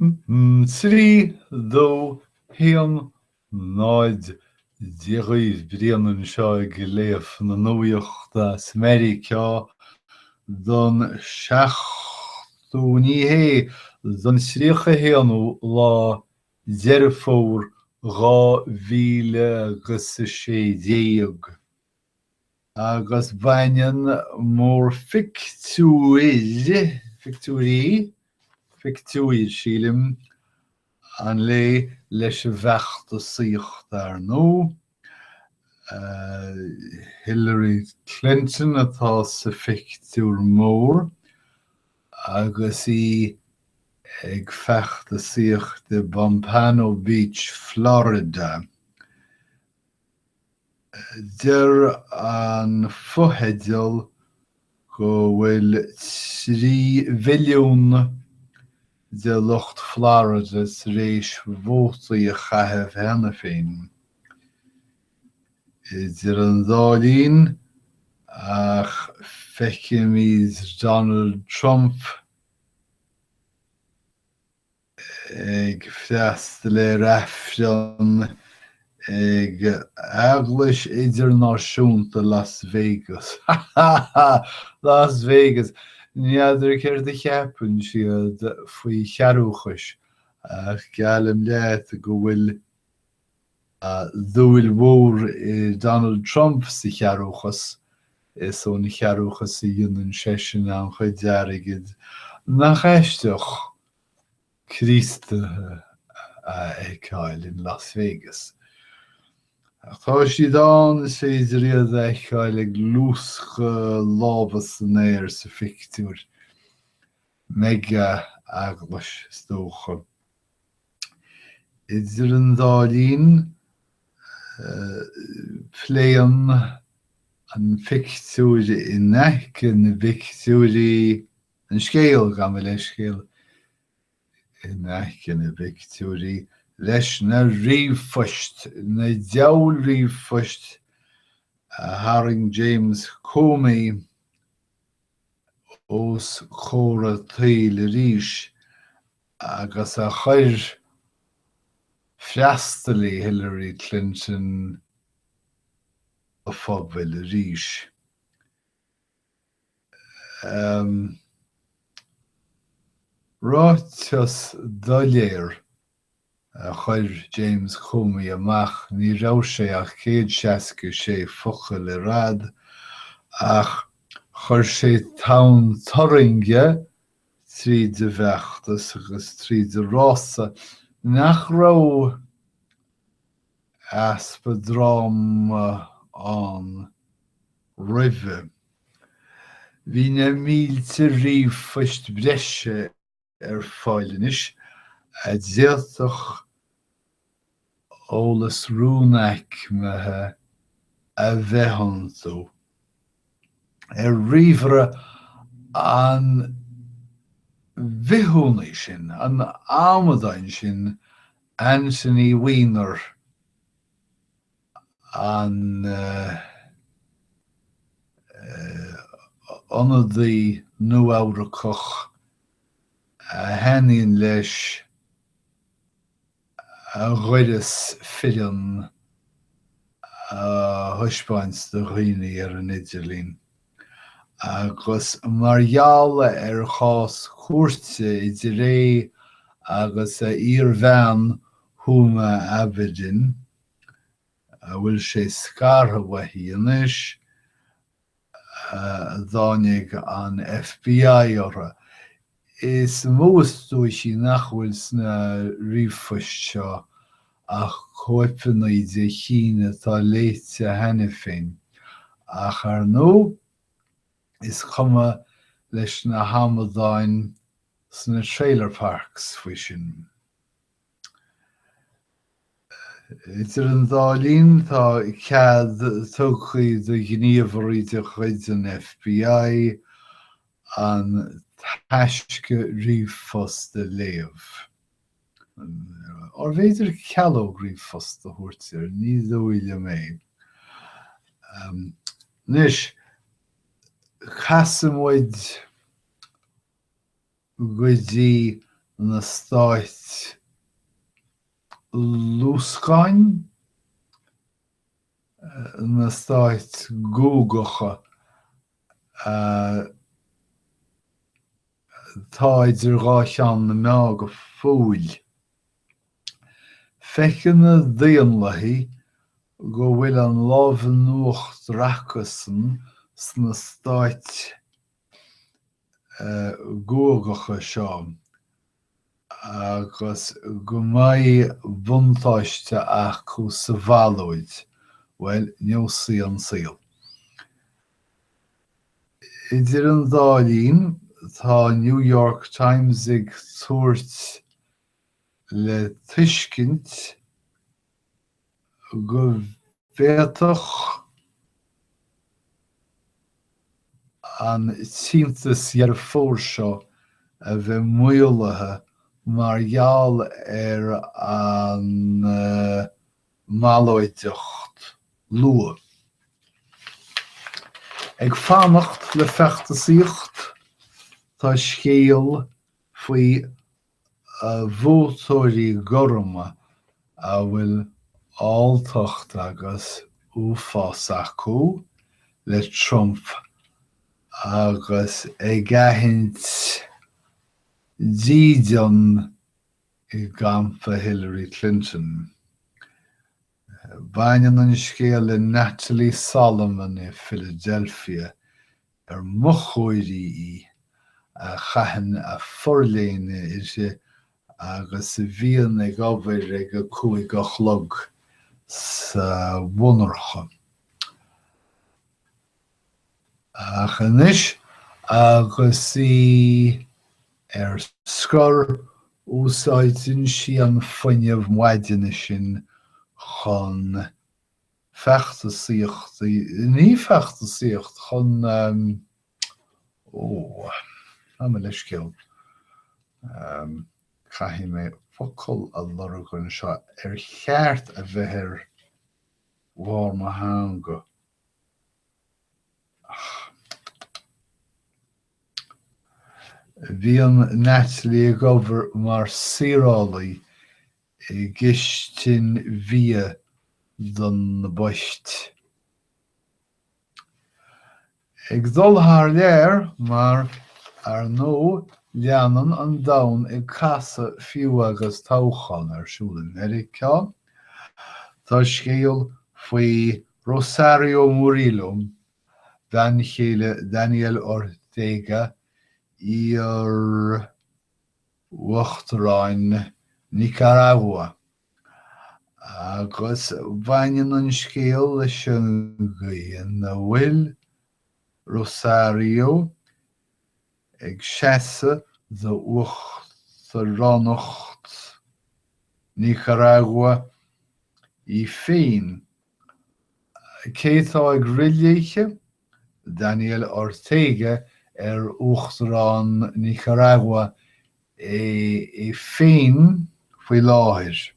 3, 2, 1, 0 Dia dhaoibh, Brian anseo ag léamh na nuachta as Meiriceá don seachtú, ní hé, don 31ú lá Deireadh Fómhair 2016. Agus baineann mórphictiúir, phictiúirí, phictiúir, sílim, an lae leis an bhfeachtasaíocht, ar ndóigh. Hillary Clinton atá sa phictiúr mór agus í ag feachtasaíocht i bPompano Beach, Florida. Deir an fotheideal go bhfuil 3 mhilliún de lucht Florida tar éis vótaí a chaitheamh cheana féin. Idir an dá linn, ach feicimid Donald Trump ag freastal ar Aifreann ag Eaglais Idirnáisiúnta Las Vegas. Ha ha ha! Las Vegas! N'fheadar céard a cheapann siad faoi chearrbhachais ach geallaim leat go bhfuil dúil mhór i Donald Trump sa chearrbhachas. Is ón chearrbhachas a dhéanann seisean an-chuid airgid. Nach aisteach Críostaithe a fheiceáil in Las Vegas? Ach tá siad ann, is féidir iad a fheiceáil ag luascadh lámha san aer sa phictiúr. Mega-eaglais, is dócha. Idir an dá linn, pléann an pictiúr in aice na bpictiúirí, an scéal, gabh mo leithscéal, in aice na bpictiúirí leis na ríomhphoist, na diabhail ríomhphoist a tharraing James Comey os comhair an tsaoil arís agus a chuir freastalaí Hillary Clinton an phobail arís. Ráiteas doiléir a chuir James Comey amach, ní raibh sé ach 166 focal ar fhad, ach chuir sé tonn turrainge tríd an bhfeachtas agus tríd an rása nach raibh easpa dráma ann roimhe. Bhí na mílte ríomhphoist breise ar fáil anois a d'fhéadfadh eolas rúnaicmithe a bheith iontu. Ar ríomhaire an bhithiúnaigh sin, an amadáin sin, Anthony Weiner, an ionadaí Nua-Eabhracach a thaitníonn leis a ghoireas fireann a thaispeáint do dhaoine ar an idirlíon. Agus mar gheall ar chás cúirte idir é agus a iar-bhean Huma Abedin, a bhfuil sé scartha uaithi anois, a dtáinig an FBI orthu. Is mó is dóichí nach bhfuil sna ríomhphoist seo ach cóipeanna de chinn atá léite cheana féin. Ach ar ndóigh, is cuma leis na hamadáin sna trailer parks faoi sin. Idir an dá linn, tá cead tugtha do ghníomhairí de chuid an FBI an taisce ríomhphost a léamh. Arbh fhéidir ceallóg ríomhphost a thabhairt air? Ní dóigh liom é. Anois, casfaidh muid go dtí. Na Stáit Luascáin, na Stáit Guagacha, atá idir dhá cheann na meá go fóill. Feiceann na Daonlathaigh go bhfuil an lámh in uachtar acusan sna stáit ghuagacha seo agus go mbeidh buntáiste acu sa bhallóid. Bhuel, neosfaidh an saol. Idir an dá linn, tá New York Times ag tabhairt le tuiscint go bhféadfadh an t-iontas Dheireadh Fómhair seo a bheith maolaithe mar gheall ar an mballóideacht luath. Ag fanacht le feachtasaíocht, tá scéal faoi vótóirí gorma a bhfuil alltacht agus uafás acu le Trump agus ag aithint dídean i gcampa Hillary Clinton. Baineann an scéal le Natalie Solomon i Philadelphia ar mochóirí í a chaitheann a forléine uirthi agus a bhíonn ag obair ag a 5 a chlog sa mhonarcha. Ach anois agus í ar scor, úsáideann sí an fuinneamh maidine sin chun feachtasaíocht, ní feachtasaíocht, chun, ó, gabh mo leithscéal, caithfidh mé focal a lorg anseo ar cheart a bheith ar bharr mo theanga. Bíonn Natalie ag obair mar saorálaí i gcistin bhia do na boicht. Ag dul thar lear, mar, ar ndóigh, leanann an domhan ag casadh fiú agus toghchán ar siúl i Meiriceá. Tá scéal faoi Rosario Murillo, bean chéile Daniel Ortega, iar-uachtaráin Nicearagua. Agus baineann an scéal leis an gcaoi ina bhfuil Rosario ag seasamh d'uachtaránacht Nicearagua í féin. Cé atá ag rith léithe? Daniel Ortega ar Uachtarán Nicearagua é féin faoi láthair.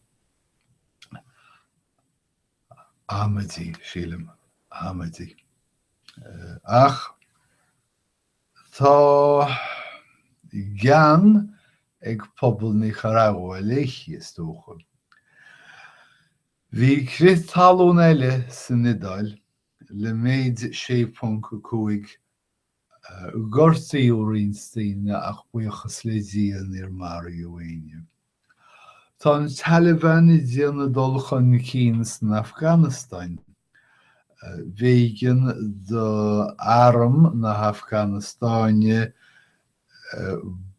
Amaidí, sílim. Amaidí. Ach tá gean ag pobal Nicearagua léi, is dócha. Bhí crith talún eile san Iodáil le méid 6.5. Gortaíodh roinnt daoine ach buíochas le Dia níor maraíodh éinne. Tá an Taliban ag déanamh dul chun cinn san Afganastáin. B'éigean d'arm na hAfganastáine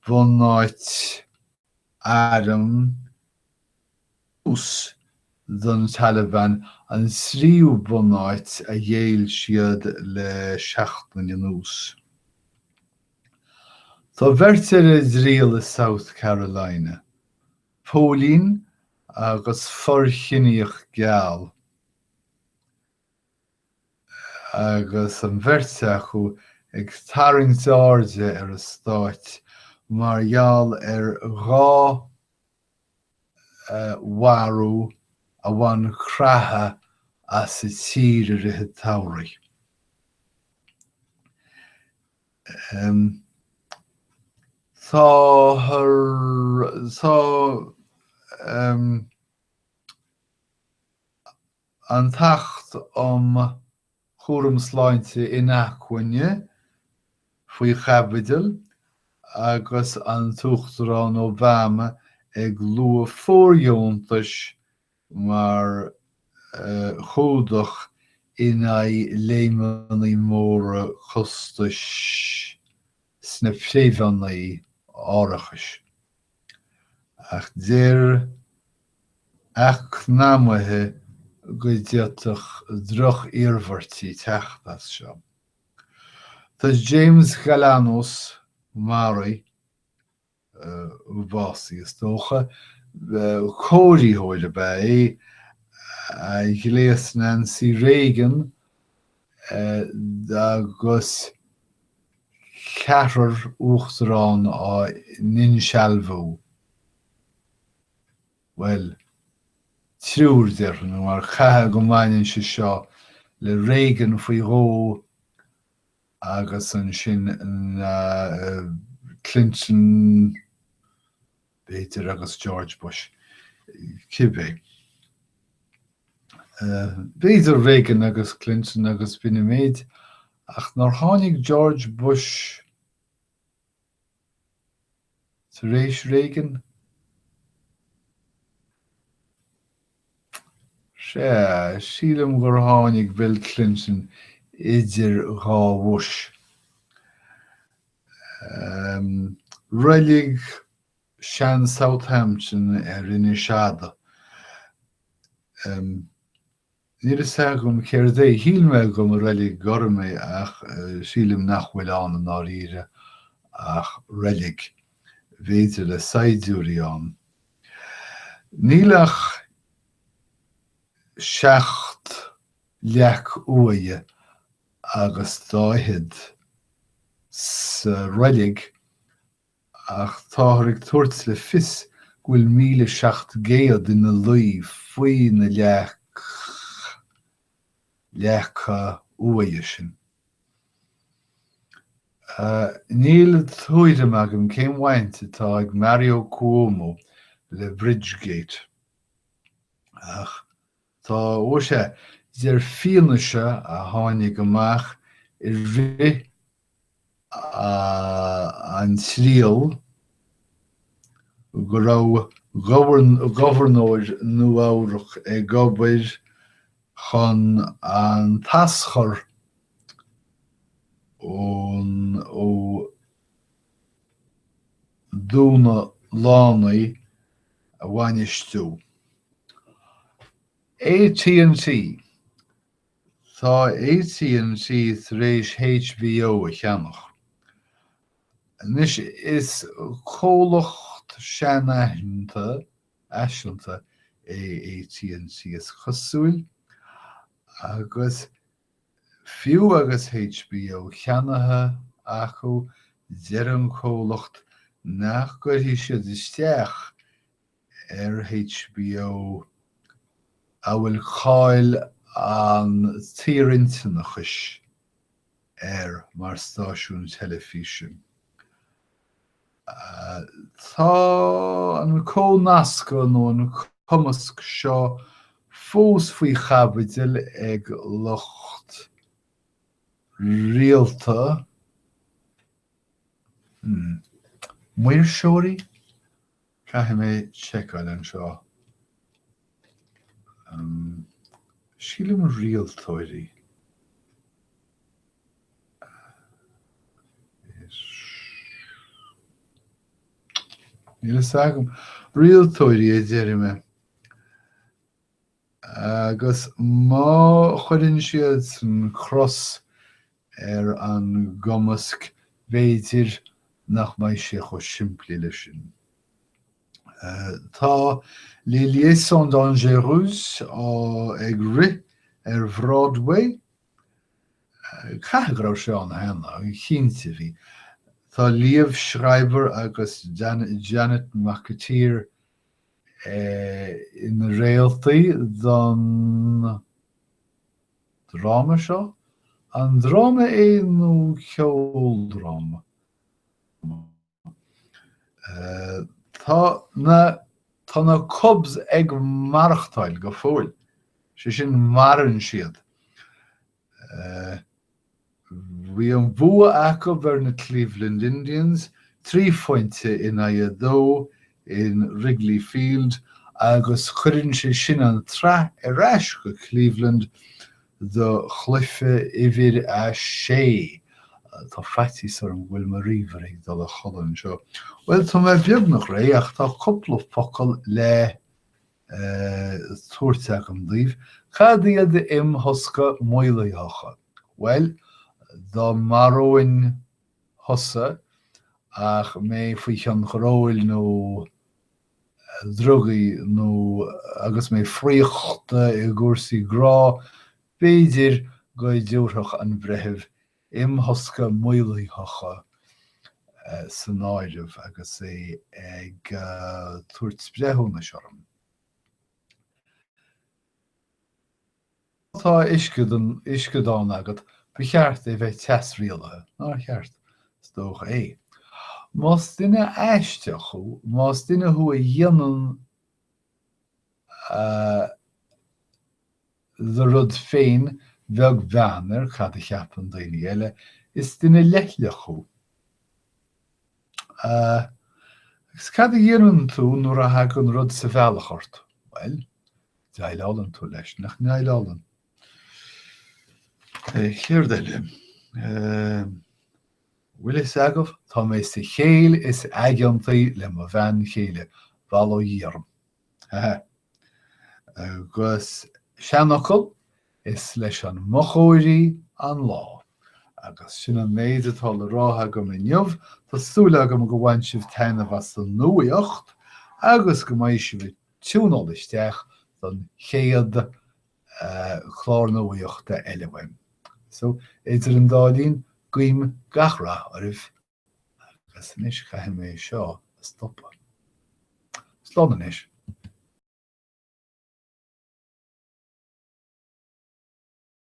bunáit airm tús don Taliban, an tríú bunáit a ghéill siad le seachtain anuas. Tá beirt ar a dtriail i South Carolina, póilín agus forchiníoch geal, agus an bheirt acu ag tarraingt airde ar an stát mar gheall ar 2 mharú a bhain creathadh as an tír i rith an tsamhraidh. Tá tá an tAcht um Chúram Sláinte Inacmhainne faoi chaibidil agus an tUachtarán Obama ag lua fóirdheontais mar chumhdach in aghaidh léimeanna móra costais sna préimheanna árachais. Ach deir eacnamaithe go d'fhéadfadh droch-iarmhairtí teacht as seo. Tá James Galanos maraithe, básaithe is dócha, cóiritheoir ab ea é, a ghléas Nancy Reagan agus ceathrar uachtarán á n-insealbhú. Bhuel, triúr, déarfainn, mar caithfidh go mbaineann sé seo le Reagan faoi dhó agus ansin Clinton, b'fhéidir, agus George Bush. Cibé. B'fhéidir Reagan agus Clinton agus b'in an méid, ach nár tháinig George Bush Tar éis Reagan? Sea, sílim gur tháinig Bill Clinton idir dhá Bhush. Reilig sean Southampton ar Inis Fhada. Níl fhios agam céard é. Shíl mé go mba reilig gorm é ach sílim nach bhfuil ann i ndáiríre ach reilig, b'fhéidir le saighdiúirí ann. Níl ach 7 leac uaighe agus dá fhichead sa reilig Ach táthar ag tabhairt le fios go bhfuil 1,700 ina luí faoi na leaca uaighe sin. Níl tuairim agam cén bhaint atá ag Mario Cuomo le Bridgegate, ach tá, ó sea, deir fianaise a tháinig amach i rith an triail go raibh gobharnóir Nua-Eabhrac ag obair chun an t-aschur ón ó dúnadh lánaí a bhainistiú. AT&T Tá AT&T tar éis HBO a cheannach. Anois is comhlacht seanaitheanta, aiseanta é AT&T is cosúil, agus fiú agus HBO ceannaithe acu, deir an comhlacht nach gcuirfidh siad isteach ar HBO a bhfuil cáil an tsaorintinneachais air mar stáisiún teilifíse. Tá an comhnascadh nó an cumasc seo fós faoi chaibidil ag lucht rialta, maoirseoirí? Caithfidh mé seiceáil anseo. Sílim rialtóirí. Níl fhios agam. Rialtóirí a déarfaidh mé. Agus má chuireann siadsan cros ar an gcumasc, b'fhéidir nach mbeidh sé chomh simplí leis sin. Tá Les Liaisons Dangereuses ag rith ar Bhroadway. Caithfidh go raibh sé ann cheana, cinnte bhí. Tá Liev Schreiber agus Janet McAteer ina réaltaí don dráma seo? An dráma é nó ceoldráma? Tá na tá na Cubs ag maireachtáil go fóill. Sé sin, maireann siad. Bhí an bua acu ar na Cleveland Indians, 3 phointe in aghaidh 2 in Wrigley Field agus cuireann sé sin an tsraith ar ais go Cleveland do chluiche uimhir a sé. Tá faitíos orm go bhfuil mo ríomhaire ag dul a chodladh anseo. Bhuel, tá mé beagnach réidh ach tá cúpla focal le tabhairt agam daoibh. Cad iad imthosca maolaitheacha? Bhuel, dá maróinn thusa ach mé faoi thionchar óil nó drugaí nó agus mé friochta i gcúrsaí grá, b'fhéidir go dtabharfadh an breitheamh imthosca maolaitheacha san áireamh agus é ag tabhairt breithiúnais orm. Má tá uisceadán agat, ba cheart é bheith teasrialaithe, nár cheart? Is dócha é. Más duine aisteach thú, más duine thú a dhéanann do rud féin beag beann ar cad a cheapann daoine eile, is duine leithleach thú. Agus cad a dhéanann tú nuair a thagann rud sa bhealach ort? Bhuel, Déileálann tú leis, nach ndéileálann? Céard eile? Bhfuil fhios agaibh, tá mé sa chéill is aigeantaí le mo bhean chéile, bail ó Dhia orm. Ha ha. Agus seanfhocal, is leis an mochóirí an lá. Agus sin an méid atá le rá agam inniu. Tá súil agam go bhain sibh taitneamh as an nuaíocht agus go mbeidh sibh ag tiúnáil isteach don chéad chlár nuaíochta eile uaim. So, idir an dá linn, guím gach rath oraibh agus anois caithfidh mé seo a stopadh. Slán anois.